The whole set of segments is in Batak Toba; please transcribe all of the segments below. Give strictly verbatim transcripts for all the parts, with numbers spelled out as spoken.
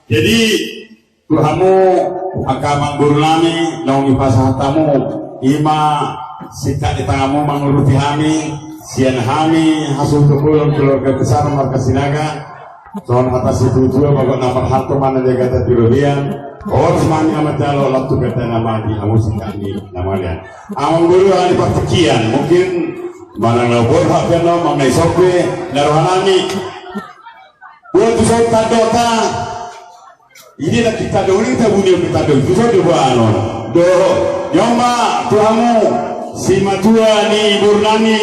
Jadi, tu hamu angka amangboru nami, naung dipasahat hamu, i ma singkat ni tanganmu mangurupi hami, sian hami hasuhuton bolon keluarga besar marga Sinaga. Songon hata situatua, bagot na marhalto ma na di agatan di robean, horas ma hami na manjalo, lantu gata nama di hamu singkat ni na mangalean. Amangboru, ala ni partingkian, mungkin manang na borhat pe annon, manang na ison pe, na roha nami. Buat tu son tandota. Ini na kita dong, ini kita bunyi, kita dong. Tu son do banon. Do, nyoma, tu hamu, simatua ni boru nami,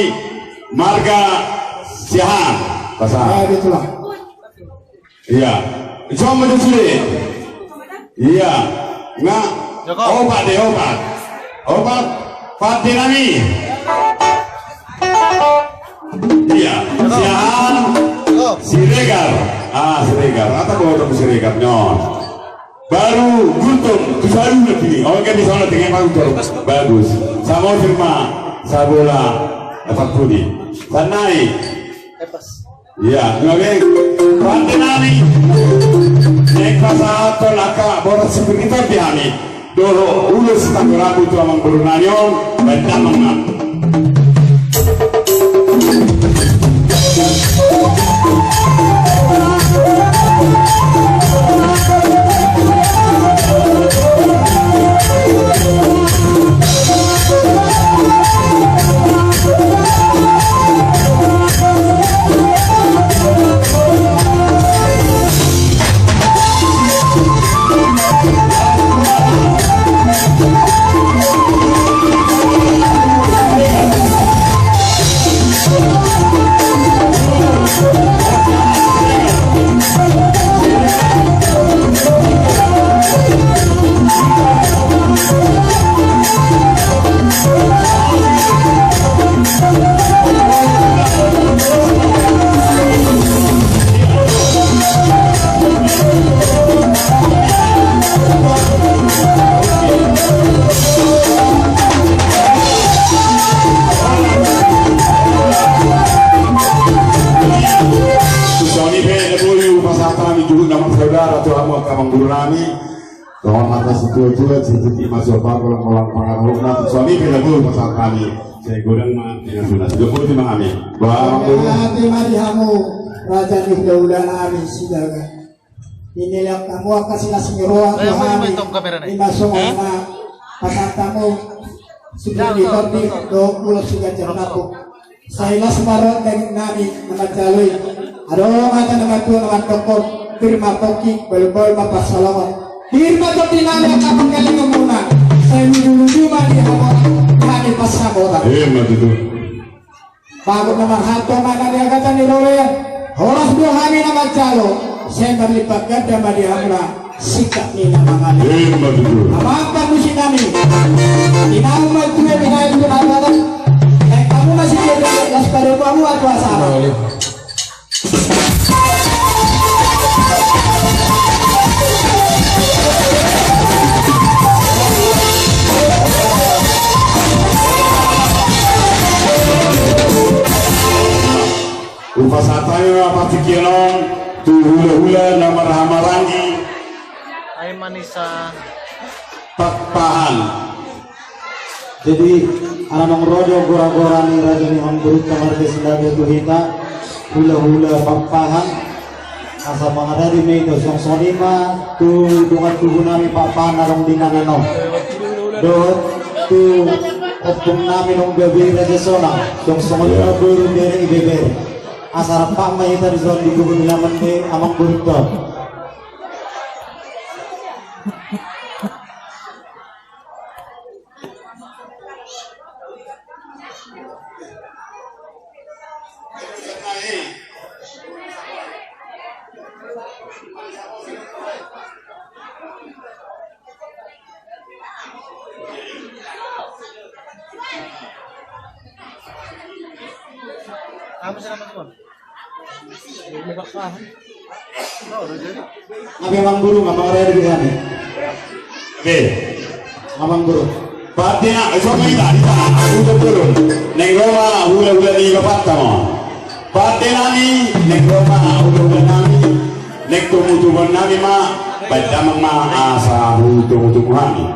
marga Siahaan. Pasahat. Eh, betul lah. Iya. Ison ma jo sude. Iya. Nga. Joko. Opat de, opat. Opat. Pande nami. Iya. Joko. Siahaan. Joko. Siregar. Ah, Siregar. Ata bodo Siregar. Nyo. Baru Gultom. Tu saluhutna i. Oh, kan di sana dengan baru terus. Bagus. Samosir ma. Sabola. Dapat pudi. Sanai. Lepas. Iya, nunga be, pande nami. Naeng pasahathon angka boras sipir ni tondi hami. Dohot ulos tanggo rambu tu amangboru nami on, baen damang nami. Songon i pe na boi hupasahat hami juhut na marsaudara tu hamu angka amangboru nami. Songon hata situatua, sititi ma siompa, golang-golang pangarahutna. Songon i pe na boi hupasahat hami. Sai godang ma di natua-natua. Jokoti ma hami. Bah. Hati ma di hamu raja ni hulahula nami Sinaga. Inelak hamu angka silas ni roha tu hami. Ima songon na pasahat hamu sipir ni tondi dohot ulos siganjang na puk. Sai las ma roha daging nami na manjalo i. Adong hata ni na matua na mandok, pir ma pongki, balbal ma pansalongan. Pir ma tondi nami angka pangkalingan muna. Sai luju-luju ma di hamu hami pansamotan. Ima tutu. Bagot na marhalto ma na di agatan ni robean. Horas do hami na manjalo. Sai marlipat ganda ma di hamuna. Singkat ni na mangalean. Ima tutu. Amang parmusik nami. Di na umma tue binaen tu na badan. Naeng hamu masih jadi las pada hamu atu asa. Hupasahat hami ma partingkian on tu hulahula na marhahamaranggi. Ai manisan. Pakpahan. Jadi, ala naung ro do gora-gora ni raja ni amangborunta marga Sinaga tu hita, hulahula Pakpahan, asa mangaradi ma hita, songon i ma tu dongan tubu nami Pakpahan na adong di inganan on. Dohot tu ompung nami naung gabe i Raja Sonang, songon i ma boru, bere, ibebere. Asa rap ma hita dison di tugu ni amangborunta on. Ape amangboru, nga mangaradi hami? Be. Amangboru. Pande na, eh, songon i ma, i ma, aku tu turun. Naeng ro ma hulahula ni bapanta ma. Pande nami, naeng ro ma hulahula nami. Naeng tumutubon nami ma, baen damang ma asa hutomutomu hami.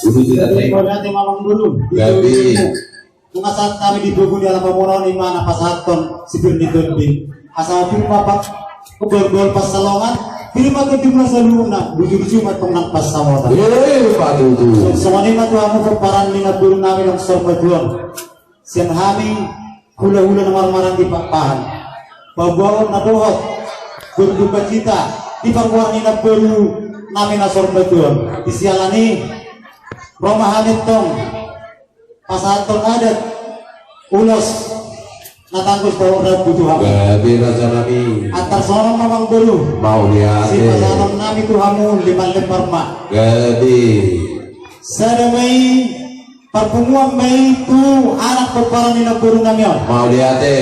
Ulu tidak terima. Gabe. Nunga sahat hami di tugu ni alaman muna on, i ma na pasahathon sipir ni tondi. Asa pir ma pagolgol pansalongan, pir ma tondi muna saluhutna, bujur juma tong nang pansamotan. Eh, patutu. Songon i ma tu hamu pomparan ni namboru nami Longsor Batuon. Sian hami hulahula na marmarang di Pakpahan. Paboaon na dohot, berdukacita di pargoar ni namboru nami na Longsor Batuon. Di siala ni i, ro ma hami tong pasahathon adat ulos na tangkas dohot rambu tu hamu. Gabe raja nami. Antar songon on ma amangboru. Mauliate. Sipasahaton nami tu hamu limlempar ma. Gabe. Sada ma i, parpunguan ma i tu anak pomparan ni namboru nami on. Mauliate.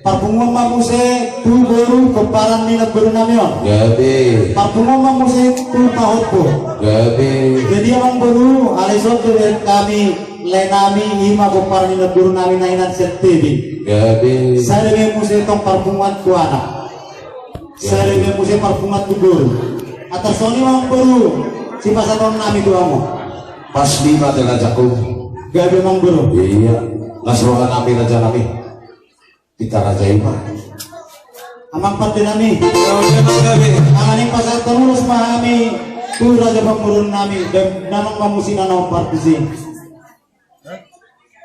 Parpunguan ma muse tu boru pomparan ni namboru nami on. Gabe. Parpunguan ma muse tu pahompu. Gabe. Jadi amangboru, alai songon i do hami, lae nami, i ma pomparan ni namboru nami na hinan sian Tebing. Gabe. Sada ma i muse tong parpunguan tu anak. Gabe. Sada ma i muse parpunguan tu boru. Antar songon i ma amangboru, sipasahaton nami tu hamu. Pas di mate rajaku. Gabe amangboru. Iya. Las roha nami raja nami. Hita raja i ma. Amang pande nami. Gabe, amang gabe. Ala ni i pasahathon ulos ma hami tu raja pamoruon nami, dan damang ma muse na hombar tusi.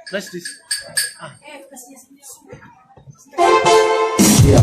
Flash disk. Ah. Iya.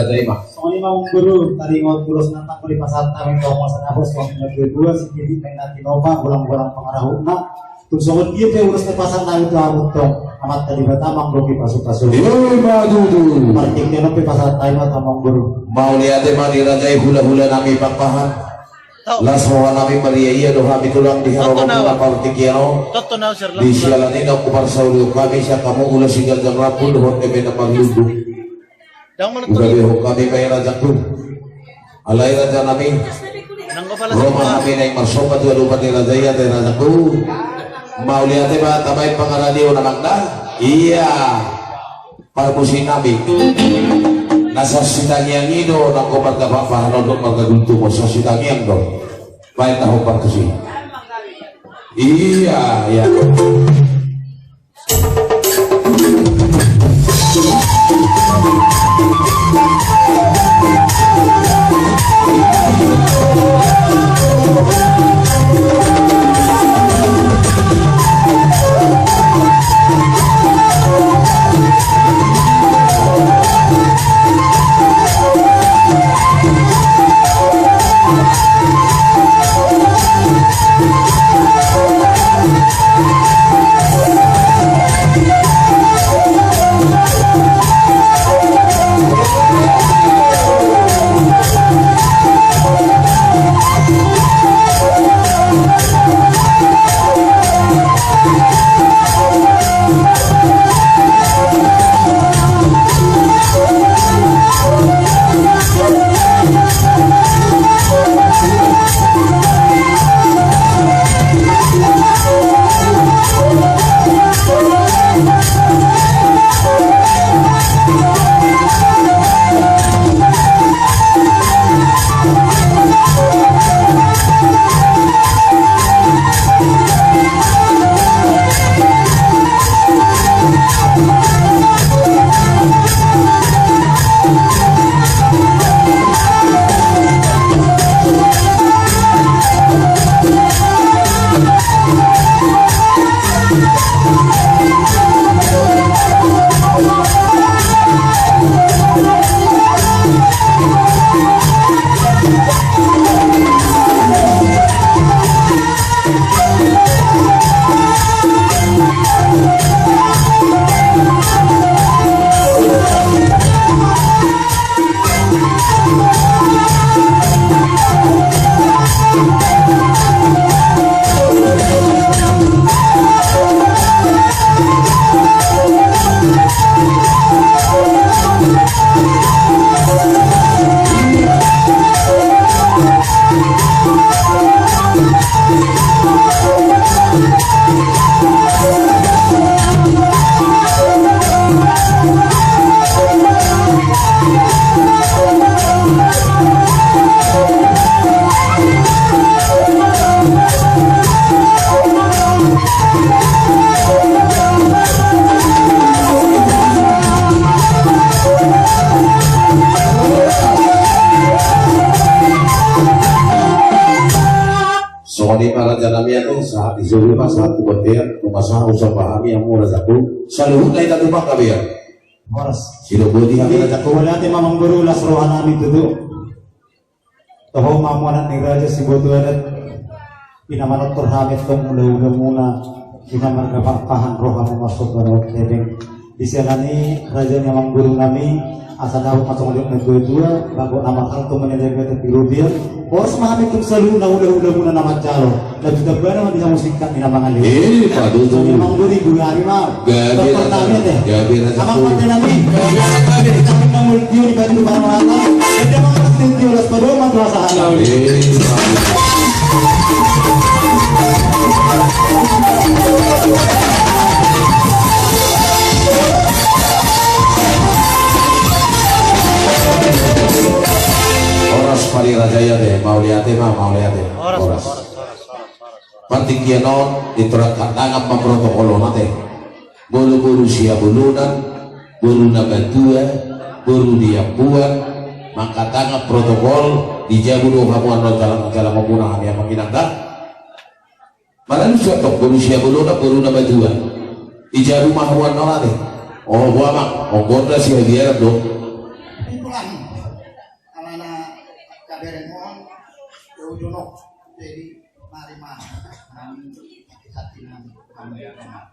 Terima. Songon i ma amang boru, taringot ulos na tangkas dipasahat hami tu hamu asa dapot suami na dua-dua, sititi na tinopa, golang-golang pangarahutna. Tung songon dia pe ulos na pasahat hami tu hamu tong, Amanta Debata ma manggohi pasu-pasu. Ima tutu. Partingkian on pe pasahat hami ma tu hamu amang boru. Mauliate ma di raja i, hula-hula nami Pakpahan. Las roha nami, maria-ia do hami tulang di haroro muna partingkian on. Di siala ni na huparsaulihon hami sian hamu ulos siganjang rambu dohot eme na marlundu. Hugabehon hami ma i rajaku. Alai raja nami, ro ma hami naeng marsomba tu adopan ni raja i ate rajaku. Mauliate ma, tabaen pangaradion amang da. Ia. Parmusik nami. Na sasitangiang i do nanggo marga Pakpahan on dohot marga Gultom on, sasitangiang do. Baen na hombar tusi. Ia, ia. Songon i ma raja nami, ate, sahat di solu ma sahat tu bontean, nunga sahat husomba hami hamu rajaku. Saluhutna i tatupa gabe. Horas. Sidok boti hami rajaku. Mauliate ma amang boru, las roha nami tutu. Toho ma hamu anak ni raja, siboto adat. Di na manortor hami tong hula-hula muna, di na marga Pakpahan, ro hami marsomba dohot hepeng. Di siala ni raja ni amang boru nami, asa dapot ma songon dia na dua-dua, bagot na marhalto ma na jaga di rupiah. Horas ma hami tung saluhutna hula-hula muna na manjalo. Lagu tambana ma di hamu singkat ni na mangalehon. Eh, padudu. Songon i amang boru, boru hami ma. Gabe, gabe, raja. Amang pande nami. Gabe, gabe. Hami ma mauliate di batu parmata. Jadi amang pande di olas padoman rasa hana. Eh, horas pali raja i, ate, mauliate ma, mauliate. Horas, horas, horas, horas, horas. Partingkian on, ditorang handangan ma protokol on, ate. Molo boru Siabulunan, boru Nabatua, boru Diambuan, mangkatangan protokol, di jabu do hamu annon jala-jala mamuna hami amang inang da. Mana lu siap tong boru Siabulunan, boru Nabatua. Di jabu ma hamu annon, ate. O, boa ma, o, gonda sihabiaran do. Bereng on, ya ujono. Jadi mari ma, nami, sakti nami, nami, nami.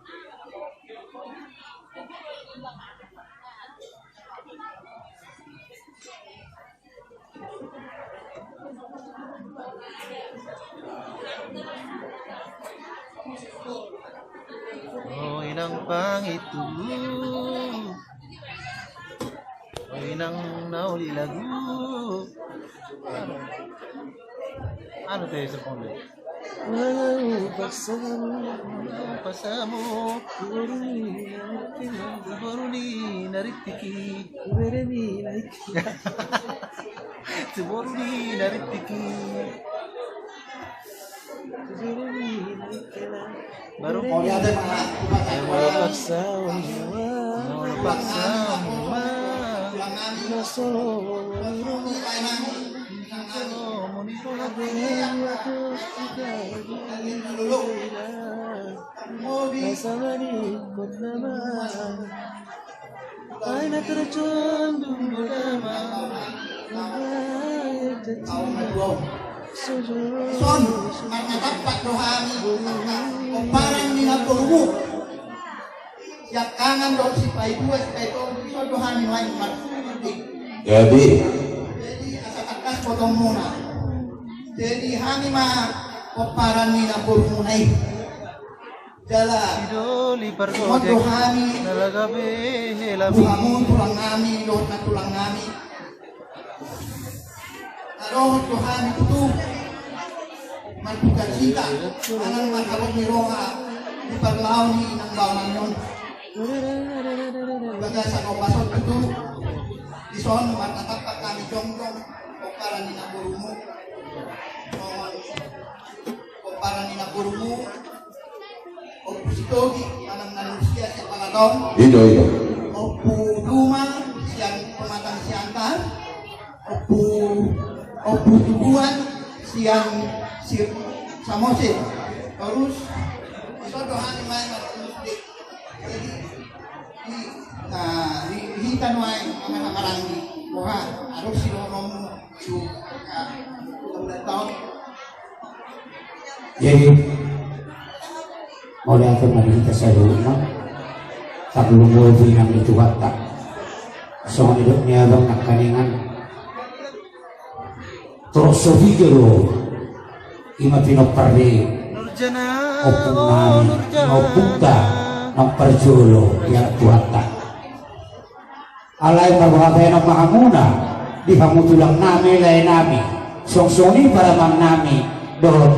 O inang pangitu, o inang na uli lagu. Anu te sepon de. Pasamu, pasamu. Boru ni na ritiki. Boru ni na ritiki. Baru mau lihat ya, Pak. Mau paksa, mau paksa, mau. Ai na terjun dulu dama. Dison marnatampak do hami pomparan ni namborumu. Siangkangan dohot sipaitua, sipaitolu, dison do hami nuaeng marsujud di. Jadi. Jadi asa tangkas botomuna. Jadi hami ma pomparan ni namborumuna i. Jala songon do hami tu hamu tulang nami dohot nantulang nami. Adong do hami tutu mandukacita manang marhabot ni roha di parlao ni inang baoa nami on. Bagasan ombas on tutu, dison marnatampak hami jongjong pomparan ni namborumu. Pomparan ni namborumu, Ompu Sitogi manang na nusia sian Balaton. Ido, ido. Ompu Duma sian Pematang Siantar. Ompu, Ompu Tubuan sian Samosir. Torus dison do hami nuaeng martulus di. Jadi di, na di hita nuaeng ama na maranggi. Boha adong sidohononmu. Jadi mauliate ma di hita saluhutna. Tarlumobi nang di Tuhanta. Songon nidok ni abang nangkaningan, torus so piga do ima pinompar ni ompung nami, ima ompunta naung parjolo di anak Tuhanta. Alai marboha baenon ma hamuna di hamu tulang nami, lae nami, songon i parumaen nami dohot